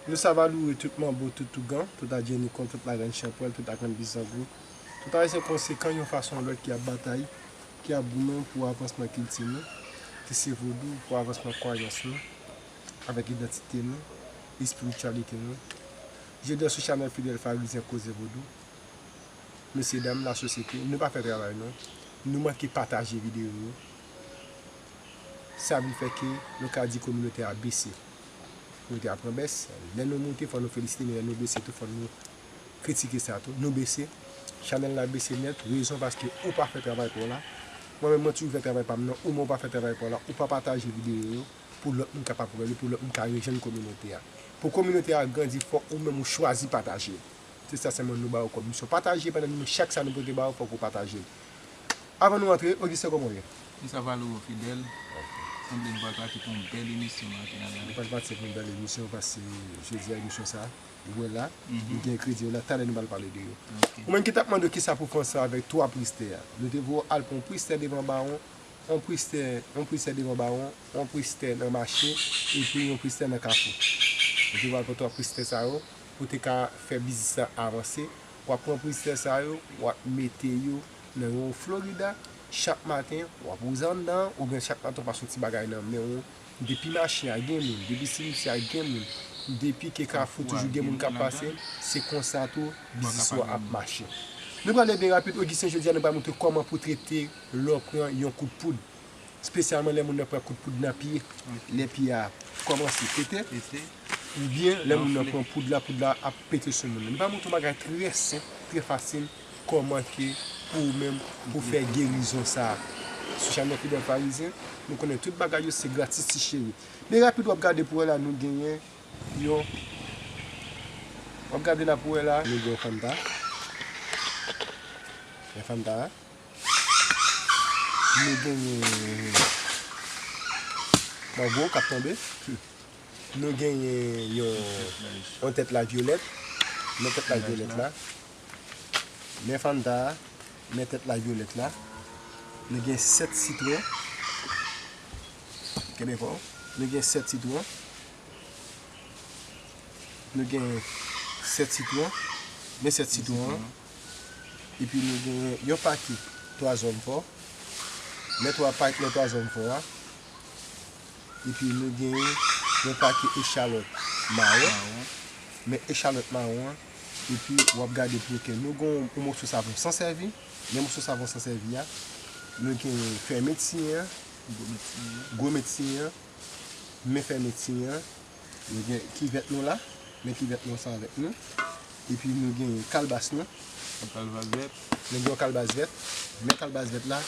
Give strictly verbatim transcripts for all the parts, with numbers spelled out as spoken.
Nou sa va loure tout manbo, tout ougan, tout adjenikon, tout lagrenn chanpwèl, tout lagrenn bizango, tout ayisyen konsekan yon fason ou lòt ki ap batay, ki ap goumen pou avansman kilti nou, ki se vodou, pou avansman kwayans nou, avèk idantite nou, espirityalite nou. Jodi a sou chanèl Fidèl Farizyen Koze Vodou. Mesye dam, lasosyete, nou pa fè travay nou. Nou manke pataje videyo yo. Sa vin fè ke nou ka di kominote a bese. Kominote a pran bès. Lè nou moute, fò nou felisite, men lè nou bese tou, fò nou kritike sa tou. Nou bese. Chanèl la bese nèt. Rezon paske ou pa fè travay pa w la. Mwen menm, mwen toujou fè travay pa m nan. Ou menm, ou pa fè travay pa w la. Ou pa pataje videyo yo pou lòt moun kapab wè li, pou lòt moun ka rejwenn kominote a. Pou kominote a grandi, fò ou menm ou chwazi pataje l. Se sa sèlman nou ba yo kòm misyon. Pataje pandan nou chak sa nou pote ba yo, fòk ou pataje l. Avan nou antre, Augustin, kòman w ye? Li sa va, Laurent Fidèl. Sanble nou pral pati pou yon bèl emisyon maten an la. Nou pral pati pou yon bèl emisyon, paske jodi a emisyon sa, ou wè la, nou gen kredi yo la, talè nou pral pale de yo. Ou menm ki t ap mande w kisa pou fè ansanm avèk twa pristè a. Nou te voye w al pran yon pristè devan bawon, yon pristè, yon pristè devan bawon, yon pristè nan mache, epi yon pristè nan kafou. Nou te voye w al pran twa pristè sa yo, pou te ka fè biznis la avanse. W ap pran pristè sa yo, w ap mete yo nan yon Florida. Chak maten, w ap wouze anndan, oubyen chak maten w pa soti bagay nan men w. Depi mache a gen moun, depi simisye a gen moun, depi ke kafou toujou gen moun k ap pase, se konsa tou biznis ou ap mache. Nou prale byen rapid, Augustin, jodi a nou pral montre kòman pou trete lè w pran yon kout poud. Espesyalman lè moun nan pran kout poud nan pye, lè pye a kòmanse pete, oubyen lè moun nan pran poud la, poud la ap pete sou moun nan. Nou pral montre w bagay trè senp, trè fasil, kòman ke pou ou menm, pou fè gerizon sa a. Sou chanèl Fidèl Farizyen, nou konnen tout bagay yo se gratis ti cheri. Men rapid w ap gade pou wè la, nou genyen yon, w ap gade la pou wè la, nou gen yon Fanta. Yon Fanta. Nou genyen mango k ap tonbe. Nou genyen yon, yon tèt lay vyolèt. Men tèt lay vyolèt la. Men Fanta a. Men tèt lay vyolèt la. Nou gen sèt sitwon. Kenbe fò. Nou gen sèt sitwon. Nou gen sèt sitwon. Men sèt sitwon an. Epi nou gen yon pake twa zòm fò. Men twa pake, men twa zòm fò a. Epi nou gen yon pake echalòt mawon. Men echalòt mawon an. Epi w ap gade pou ke nou gen yon moso savon san sèvi. Men moso savon san sèvi a. Nou gen fèmetiyen an. Gwo metiyen an. Men fèmetiyen an. Nou gen kivèt nou la, men kivèt nou ansanm avèk nou. Epi nou gen kalbas nou. Yon kalbas vèt. Nou gen yon kalbas vèt, men kalbas vèt la.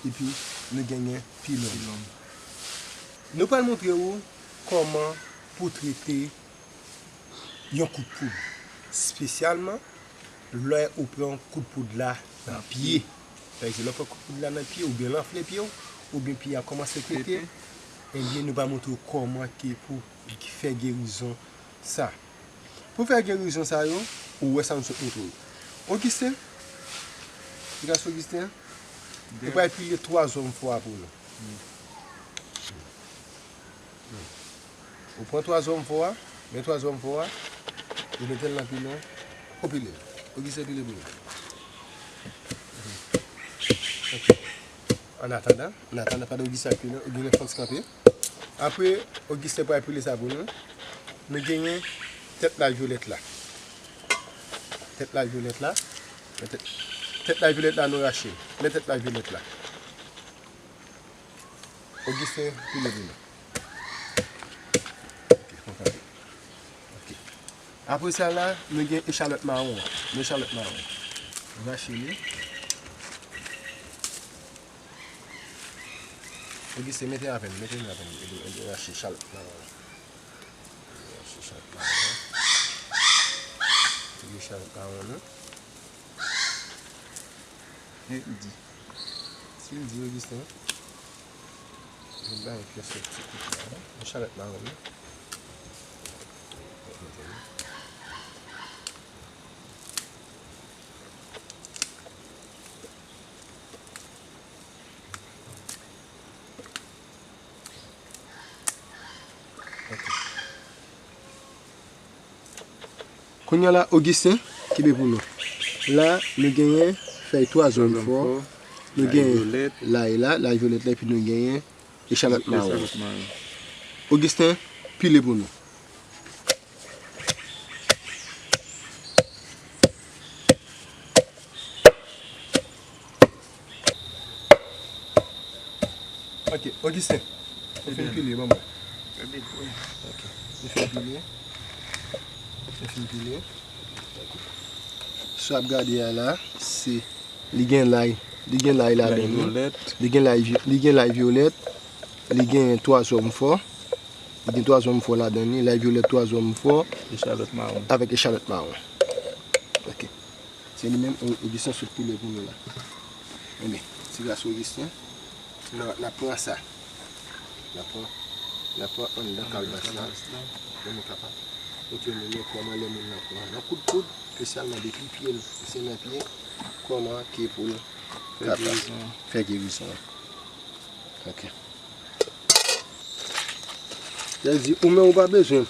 Epi nou genyen pilòn. Pilòn. Nou pral montre ou kòman pou trete yon kout poud. Espesyalman lè ou pran kout poud la nan pye. Pa egzanp, lè w pran kout poud la nan pye, oubyen l anfle pye w, oubyen pye a kòmanse pete, ebyen, nou va montre w kòman ke pou fè gerizon sa. Pou fè gerizon sa yo, ou wè sa m sot montre w. Augustin, gras Augustin, ou pral pile twa zòm fò a pou nou. Ou pran twa zòm fò a, men twa zòm fò a, ou mete l nan pilon, ou pile l. Ou gise pile pou nou. Ok. An atandan, an atandan, pandan ou gise ak pile, ou genyen fòs kanpe. Apre, ou gise pral pile sa pou nou. Nou genyen tèt lay vyolèt la. Tèt lay vyolèt la. Men tèt, tèt lay vyolèt la, nou rache l. Men tèt lay vyolèt la. Augustin, pile pou nou. Ok, konprann. Ok. Apre sa la, nou gen echalòt mawon. Men echalòt mawon. Rache li. Augustin, mete avè m, mete avè m. Ede, ede rache echalòt mawon. Rache echalòt mawon. Ede echalòt mawon nou. E di. Si l di Augustin, nou bay yon pyès ti kout la, yon chalèt mawon, wi. Ok. Kounye a la, Augustin, kenbe pou nou. La, nou genyen fèy twazòm fò, nou genyen lay la, lay vyolèt la, epi nou genyen echalòt mawon. Augustin, pile pou nou. Ok, Augustin, ou fin pile, ban mwen. Ok, ou fin pile. Ou fin pile. Ok. Sa w ap gade a la, se, li gen lay, li gen lay ladan li. Li gen lay, li gen lay vyolèt, li gen twazòm fò, li gen twazòm fò ladan li, lay vyolèt, twazòm fò, avèk echalòt mawon. Ok. Se li menm, Augustin sot pile pou nou la. Ebyen, se gras Augustin, n a, n a pran sa. N a pran, n a pran anndan kalbas la. Pou nou kapab montre moun yo kòman lè moun nan pran nan kout poud, espesyalman depi pye l, se nan pye, kòman ke pou l kapab fè gerizon an. Ok. Sa vle di, ou menm ou pa bezwen,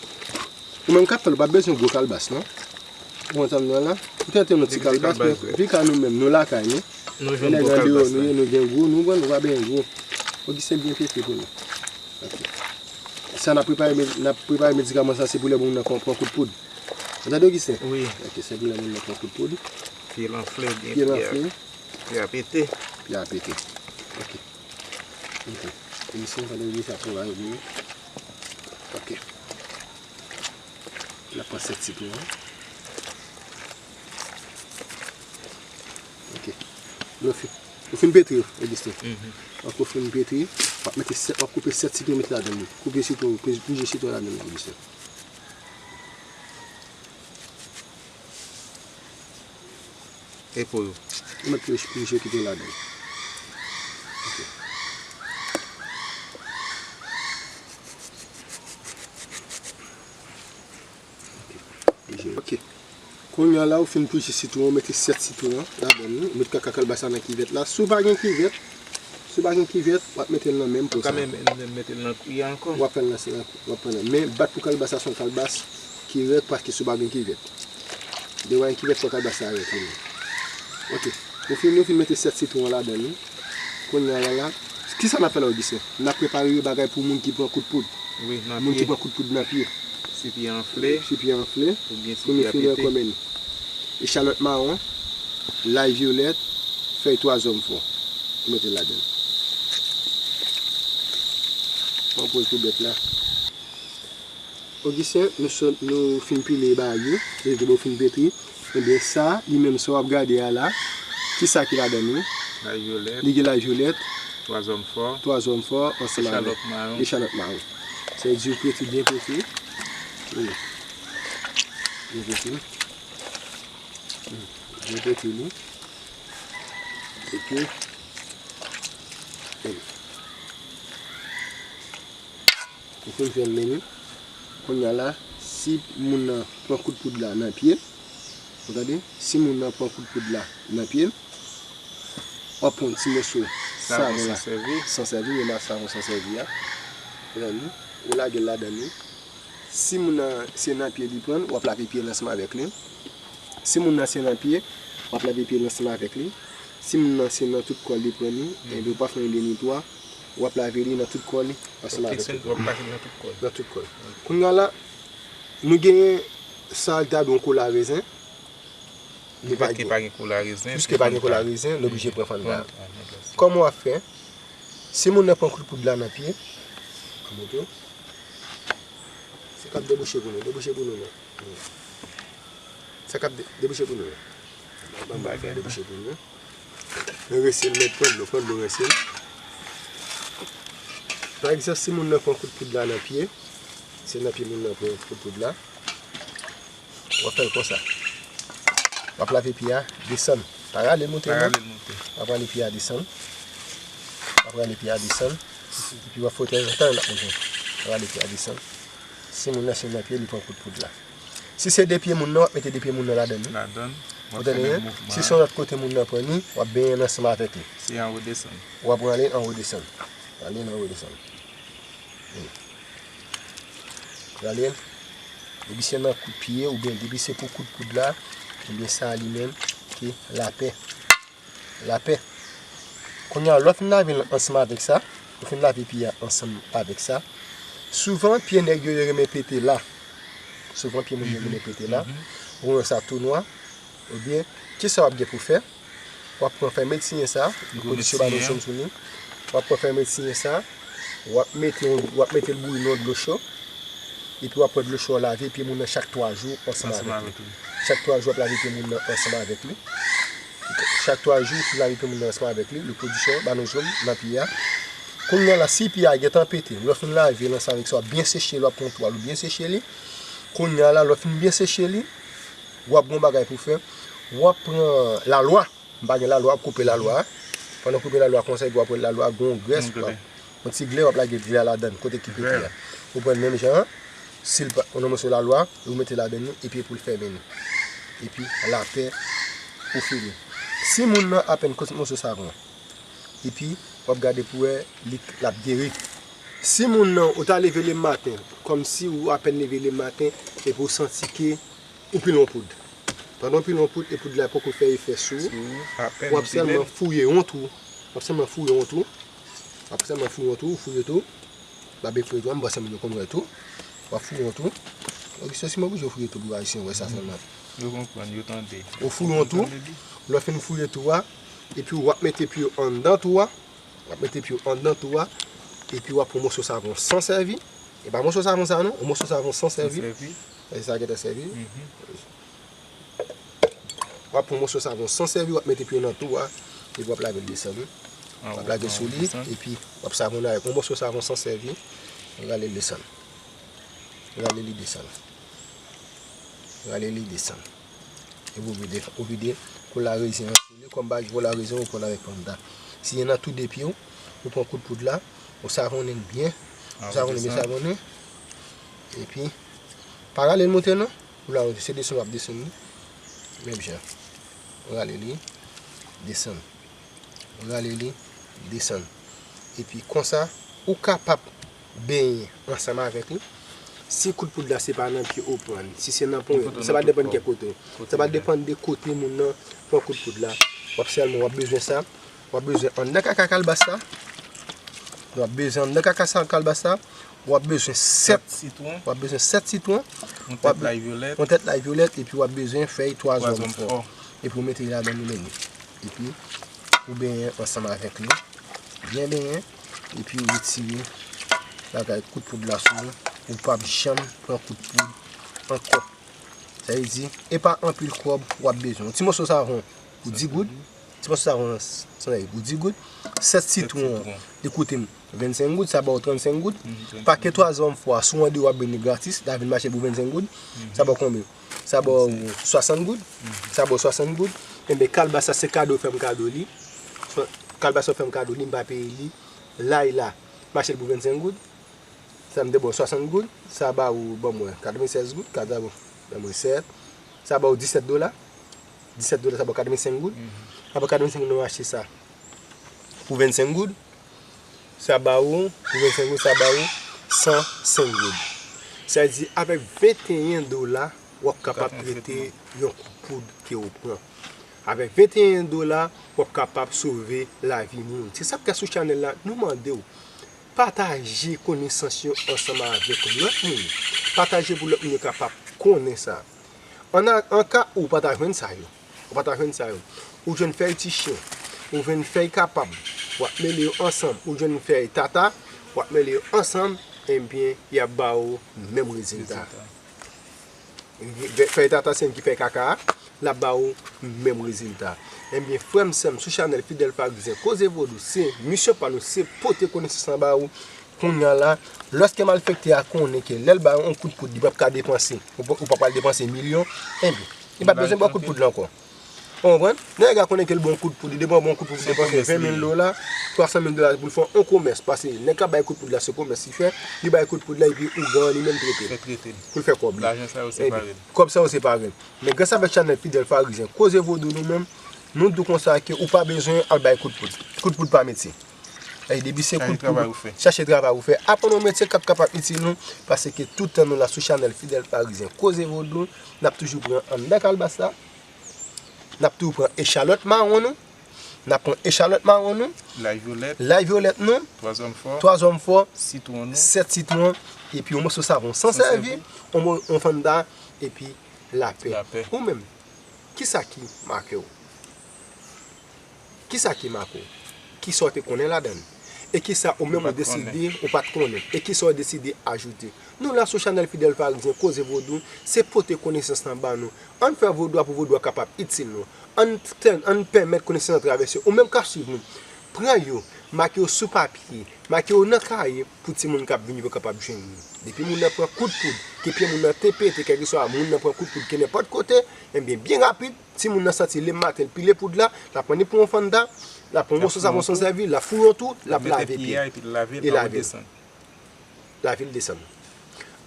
ou menm k ap fè l, ou pa bezwen gwo kalbas, non? Ou konprann sa m di w la? Ou tenten yon ti kalbas, men vi ka nou menm, nou lakay nou. Nèg andeyò nou ye, nou gen gwo, nou pran, nou pa bezwen gwo. Augustin byen pete pou nou. Ok. Sa n ap prepare, n ap prepare medikaman sa, se pou lè moun nan pran, pran kout poud. Ou tande, Augustin? Wi. Ok, se pou lè moun nan pran kout poud. Pye l anfle oubyen pye a pete. Pye a pete. Ok. Ok. Misye, pandan misye ap travay, wi. Ok. N ap pran sèt sitwon an. Ok. Lè w fin, ou fin pete yo, Augustin. Mhm. Lè w fin pete, w ap mete sèt, w ap koupe sèt sitwon, mete ladan li. Koupe sitwon, plizyè sitwon ladan li, Augustin. E po yo. Ou mèt plis, plis yo kite ladan. Ok. Ok. Ok. Kounye a la, ou fin plis sitwon, ou mete sèt sitwon ladan li. Ou met kaka kalbas la nan kivèt la. Si w pa gen kivèt, si w pa gen kivèt, w ap mete l nan menm po sa. Ou ka menm, menm mete l nan kwi a ankò. W ap fè l nan, w ap fè l nan. Men bat pou kalbas la, se yon kalbas ki rèd paske si w pa gen kivèt. Depi w pa gen kivèt, fò kalbas la rèd li menm. Ok. Nou fin, nou fin mete sèt sitwon ladan li. Kounye a la, la, kisa n ap fè la, Augustin? N ap prepare bagay pou moun ki pran kout poud. Wi, nan pye. Moun ki pran kout poud nan pye. Si pye anfle. Si pye anfle. Oubyen si pye a pete. Echalòt mawon, lay vyolèt, fèy twazòm fò. Ou mete ladan. Pran poz pou bèt la. Augustin, nou sot, nou fin pile bagay yo, se te bon fin pete. Ebyen, sa, li menm sa w ap gade a la, kisa ki ladan li? Lay vyolèt. Li gen lay vyolèt. Twazòm fò. Twazòm fò, ansanm avèk echalòt mawon. Echalòt mawon. Sa vle di w pete byen pete. Wi. Byen pete. Wi. Byen pete li. Epi, wi. Ou fin fè l men nou. Kounye a la, si moun nan pran kout poud la nan pye l, ou tande? Si moun nan pran kout poud la nan pye l, w ap pran yon ti moso savon la, san sèvi, men savon san sèvi a. Ou tande? Ou lage l ladan li. Si moun nan se nan pye li pran l, w ap lave pye l ansanm avèk li. Si moun nan se nan pye, w ap lave pye l ansanm avèk li. Si moun nan se nan tout kò l li pran li, ebyen, ou pa fè yon de ni twa, w ap lave li nan tout kò li ansanm avèk li. W ap lave li nan tout kò l. Nan tout kò l. Kounye a la, nou genyen sa l ta dwe yon kola rezen. Nou pa gen. Piske pa gen kola rezen, piske pa gen kola rezen, nou oblije pran fann la. Kòman w ap fè? Si moun nan pran kout poud la nan pye, an moto, se k ap debouche pou nou, debouche pou nou non. Sa k ap de-, debouche pou nou. Ban m fè debouche pou nou. Nou rense l, met pran dlo, pran dlo rense l. Pa egzanp, si moun nan pran kout poud la nan pye, se nan pye moun nan pran kout poud la. W ap fè l konsa. W ap lave pye a, desann. Pa rale l monte non. Pa rale l monte. W ap rale pye a desann. W ap rale pye a desann. Epi w ap fwote l, tann l ap monte. W ap rale pye a desann. Si moun nan se nan pye, li pran kout poud la. Si se de pye moun nan, w ap mete de pye moun nan ladan li. Ladan. Ou tande byen? Si se yon lòt kote moun nan pran li, w ap benyen l ansanm avèk li. Se anwo desann. W ap rale l anwo desann. Rale l anwo desann. Rale l. Depi se nan kout pye oubyen depi se pou kout poud la, ebyen sa li menm ki lapè. Lapè. Kounye a, lè w fin lave l ansanm avèk sa, ou fin lave pye a ansanm avèk sa, souvan pye nèg yo, yo renmen pete la. Souvan pye moun yo renmen pete la. Ou wè sa tou nwa. Ebyen, kisa w ap gen pou fè? W ap pran fèy medsiyen sa, li pwodui sou ba nou jòm sou li. W ap pran fèy medsiyen sa, w ap mete, w ap mete l bouyi nan dlo cho. Epi w ap pran dlo cho a lave pye moun nan chak twa jou ansanm avèk li. Chak twa jou w ap lave pye moun nan ansanm avèk li. Chak twa jou w lave pye moun nan ansanm avèk li, li pwodui cho ba nou jòm nan pye a. Kounye a la, si pye a gentan pete, lè w fin lave l ansanm avèk sa, w ap byen seche l, w ap pran yon twal ou byen seche li. Kounye a la, lè w fin byen seche li, w ap gen yon bagay pou fè. W ap pran lalwa. M pa gen lalwa, w ap koupe lalwa a. Pandan w koupe lalwa a konsa, epi w ap pran lalwa a, gen yon grès, w ap, yon ti glè, w ap lage glè a ladan l, kote ki pete a. Ou pran l menm jan an, si l pa, yon moso lalwa, ou mete ladan li, epi pou l fèmen li. Epi lapè, ou fini. Si moun nan apèn kot moso savon, epi w ap gade pou wè li, l ap geri. Si moun nan, ou ta leve lematen, kòmsi ou apèn leve lematen, epi w santi ke ou pile yon poud. Pandan w pile yon poud, e poud la poko fè efè sou ou, w ap sèlman fouye yon twou. W ap sèlman fouye yon twou. W ap sèlman fouye yon twou, ou fouye tou. Babefre tou, m panse moun yo konn wè tou. W ap fouye yon twou. Ok, se si m oblije fouye twou pou Ayisyen wè sa sèlman. Yo konprann, yo tande. Ou fouye yon twou. Lè w fin fouye twou a, epi w ap mete pye w anndan twou a. W ap mete pye w anndan twou a, epi w ap pran moso savon san sèvi. E pa moso savon sa non, yon moso savon san sèvi. E sa gentan sèvi. W ap pran moso savon san sèvi, w ap mete pye w nan twou a, epi w ap lave l desann. W ap lave sou li, epi w ap savonnen avèk yon moso savon san sèvi, rale l desann. Rale li desann. Rale li desann. Epi ou vide, ou vide kola rezin an sou li, kòm bagay kola rezin ou pran avèk panda. Si gen nan tou de pye w, ou pran kout poud la, ou savonnen l byen, ou savonnen byen savonnen. Epi, pa rale l monte non. Ou la, se desann w ap desann li. Menm jan. Ou rale li, desann. Rale li, desann. Epi konsa, ou kapab benyen ansanm avèk li. Si kout poud la se pa nan pye ou pran, si se nan ponyèt, sa va depann kèk kote. Sa va depann de kote moun nan pran kout poud la. W ap sèlman, w ap bezwen sa. W ap bezwen anndan kaka kalbas la. W ap bezwen anndan kaka sa kalbas la. W ap bezwen sèt sitwon. W ap bezwen sèt sitwon. Yon tèt lay vyolèt. Yon tèt lay vyolèt, epi w ap bezwen fèy twa zòm fò. Epi w mete ladan li menm. Epi ou benyen ansanm avèk li. Byen benyen. Epi ou retire bagay kout poud la sou ou. Ou p ap janm pran kout poud ankò. Sa vle di, e pa anpil kòb w ap bezwen. Yon ti moso savon pou di goud. Ti moso savon san lay pou di goud. Sèt sitwon, li koute m vennsenk goud, sa ba w trannsenk goud. Pakèt twa zòm fò a, si w andeyò w ap benyen gratis, l a vin mache pou vennsenk goud. Sa ba w konbyen? Sa ba w swasant goud. Sa ba w swasant goud. Enben, kalbas la se kado fè m kado li. Kalbas la fè m kado li, m pa peye li. Lay la, mache l pou vennsenk goud. Sa m te ba w swasant goud, sa ba ou, ban mwen, katrevennsèz goud, kat sa ba w, ban mwen sèt. Sa ba ou disèt dola. Disèt dola, sa ba w katrevensenk goud. Apre katrevensenk goud, nou achte sa pou vennsenk goud. Sa ba ou, pou vennsenk goud, sa ba ou san senk goud. Sa vle di, avèk venteyen dola, w ap kapab trete yon kout poud ke ou pran. Avèk venteyen dola, w ap kapab sove lavi moun. Se sa k fè sou chanèl la, nou mande w, pataje konesans yo ansanm avèk lòt moun. Pataje pou lòt moun yo kapab konnen sa. An a, an ka ou pa ta jwenn sa yo. Ou pa ta jwenn sa yo. Ou jwenn fèy ti chen. Ou jwenn fèy kapab. W ap mele yo ansanm. Ou jwenn fèy tata. W ap mele yo ansanm. Ebyen, y ap ba ou menm rezilta. Fèy tata se yon ki fè kaka a, l ap ba ou menm rezilta. Ebyen, frè m, sè m, sou chanèl Fidèl Farizyen, Koze Vodou, se misyon pa nou, se pote konesans lan ba ou. Kounye a la, lòske malfektè a konnen ke lè l ba yon kout poud, li p ap ka depanse, ou p, ou p ap pral depanse milyon, ebyen, li pa bezwen ba w kout poud la ankò. Ou konprann? Nèg la konnen ke l ba w yon kout poud, li depanse, ba w yon kout poud pou depanse ven mil dola, twa san mil dola pou l fè yon komès, paske nèg k ap bay kout poud la, se komès li fè, li bay kout poud la, epi ougan an li menm trete l. Pou l fè kòb li. Lajan sa yo separe l. Kòb sa yo separe l. Men gras avèk chanèl Fidèl Farizyen, Koze Vodou nou menm, nou di w konsa ke ou pa bezwen al bay kout poud. Kout poud pa metye. Ay, depi se kout poud, chache travay ou fè. Aprann yon metye k ap kapab itil nou, paske tout tan nou la sou chanèl Fidèl Parizyen Koze Vodou, n ap toujou pran anndan kalbas la, n ap toujou pran echalòt mawon nou, n ap pran echalòt mawon nou, lay vyolèt, lay vyolèt nou, twa zòm fò, twa zòm fò, sitwon nou, sèt sitwon, epi yon moso savon san sèvi, yon mo-, yon fannda, epi lapè. Lapè. Ou menm, kisa ki make w? Kisa ki make w? Kisa w te konnen ladan l? E kisa ou menm ou deside ou pa t konnen? E kisa w deside ajoute? Nou la sou chanèl Fidèl Parizyen Koze Vodou, se pote konesans lan ba nou. Ann fè vodou a pou vodou a kapab itil nou. Ann, ann pèmèt konesans lan travèse. Ou menm k ap swiv nou, pran yo, make yo sou papye, make yo nan kaye pou timoun k ap vini yo kapab jwenn yo. Depi moun nan pran kout poud, ke pye moun nan te pete, kèlkeswa moun nan pran kout poud ke nenpòt kote, ebyen, byen rapid, timoun nan santi lematen, l pile poud la, l ap pran li pou yon fannda, l ap pran yon moso savon san sèvi, l ap fouye yon twou, l ap lave pye. Epi l lave l, pa pou desann. Lave l desann.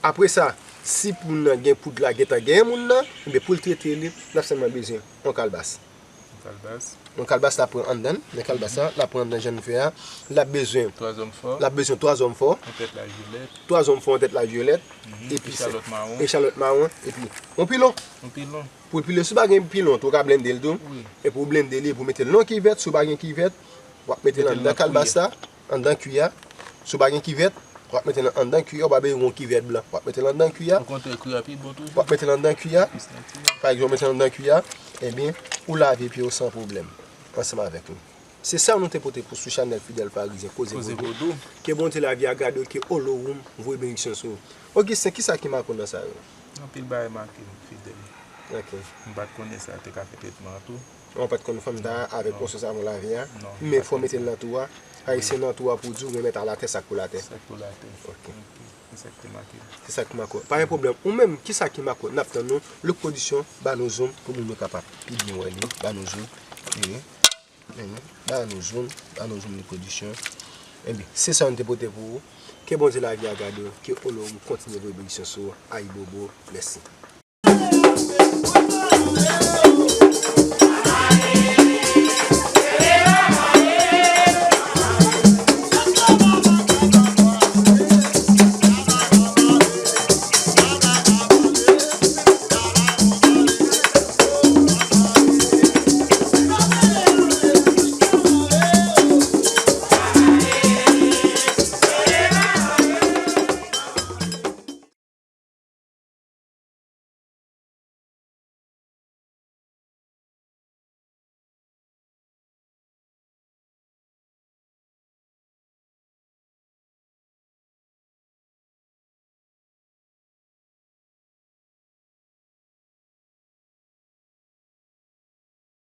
Apre sa, si moun nan gen poud la, gentan genyen moun nan, ebyen pou l trete li, n ap sèlman bezwen yon kalbas. Yon kalbas. Yon kalbas l ap pran anndan l, nan kalbas la, l ap pran anndan jan n fè a, l ap bezwen, twa zòm fò, l ap bezwen twa zòm fò, yon tèt lay vyolèt, twa zòm fò, yon tèt lay vyolèt, epi echalòt mawon, echalòt mawon, epi yon pilon. Yon pilon. Pou l pile, si w pa gen pilon tou, ou ka blende l tou. Wi. Epi w blende li, epi w mete l nan yon kivèt, si w pa gen kivèt, w ap mete l anndan kalbas la, anndan kwi a. Si w pa gen kivèt, w ap mete l anndan kwi a, ou pa bezwen yon kivèt blan. W ap mete l anndan kwi a. Okontrè, kwi a pi bon toujou. W ap mete l anndan kwi a. Plis natirèl. Pa egzanp, w mete l anndan kwi a, ebyen, ou lave pye w san pwoblèm, ansanm avèk nou. Se sa nou te pote pou sou chanèl Fidèl Parizyen Koze Vodou. Ke Bondye lavi a gade w, ke Olowoum voye benediksyon sou ou. Ogistin, kisa ki make w nan sa yo? Anpil bagay make m, Fidèl. Ok. M pa t konnen sa te ka fè tretman an tou. Ou pa t konn fannda avèk moso savon lave a? Non. Men fò w mete l nan twou a. Ayisyen nan twou a pou di w, men mèt alatè, sa k pou latè. Sa k pou latè. Ok. Se sa k te make m. Se sa k make w. Pa gen pwoblèm. Ou menm, kisa ki make w? N ap tann nou. Luc Production, ba nou zoom pou moun yo kapab pi byen wè li. Ba nou zoom. Ehe. Ehe. Ba nou zoom. Ba nou zoom, Luc Production. Ebyen, se sa nou te pote pou ou. Ke Bondye lavi a gade w. Ke Olowoum kontinye voye benediksyon sou ou. Ayibobo. Mèsi.